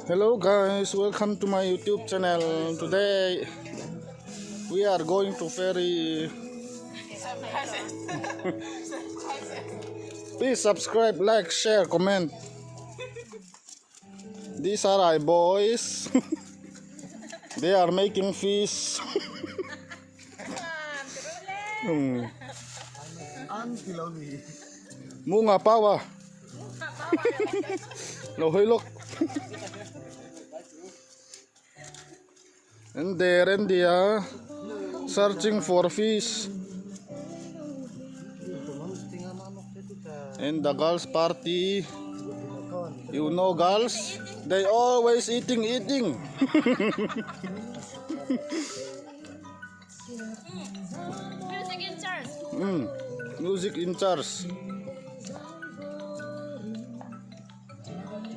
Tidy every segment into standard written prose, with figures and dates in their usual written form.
Hello guys, welcome to my YouTube channel. Today we are going to ferry. Please subscribe, like, share, comment. These are our boys. They are making fish. Hmm. Munga pawa. Lo hawi lawk. And there and dia searching for fish. And the girls party. You know girls, they always eating eating. Music in charge. Music in charge.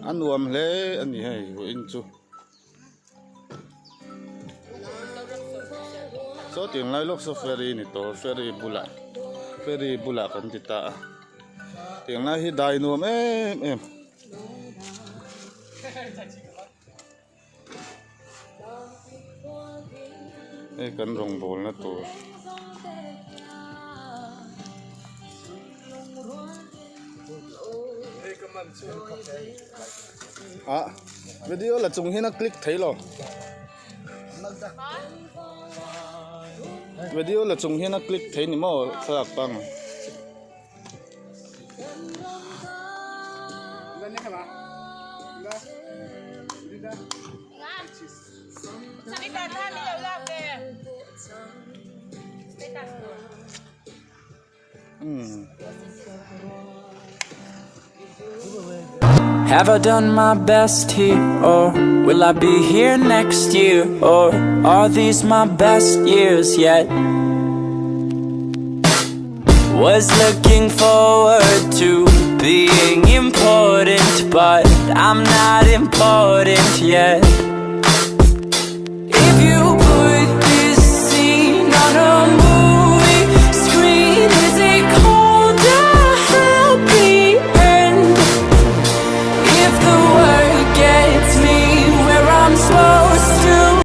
A nuam hle a ni hei vawiin chu. Saw tiang lai lawk saw ferry ni tawh ferry bulah ferry bulah kan ti ta a tiang lai hi dai nuam em em. Hei kan rawngbawlna tur. Ah video la chung hian a click thei lo video la chung hian a click thei ni maw thlalak pang. Have I done my best here or will I be here next year or are these my best years yet? Was looking forward to being important but I'm not important yet.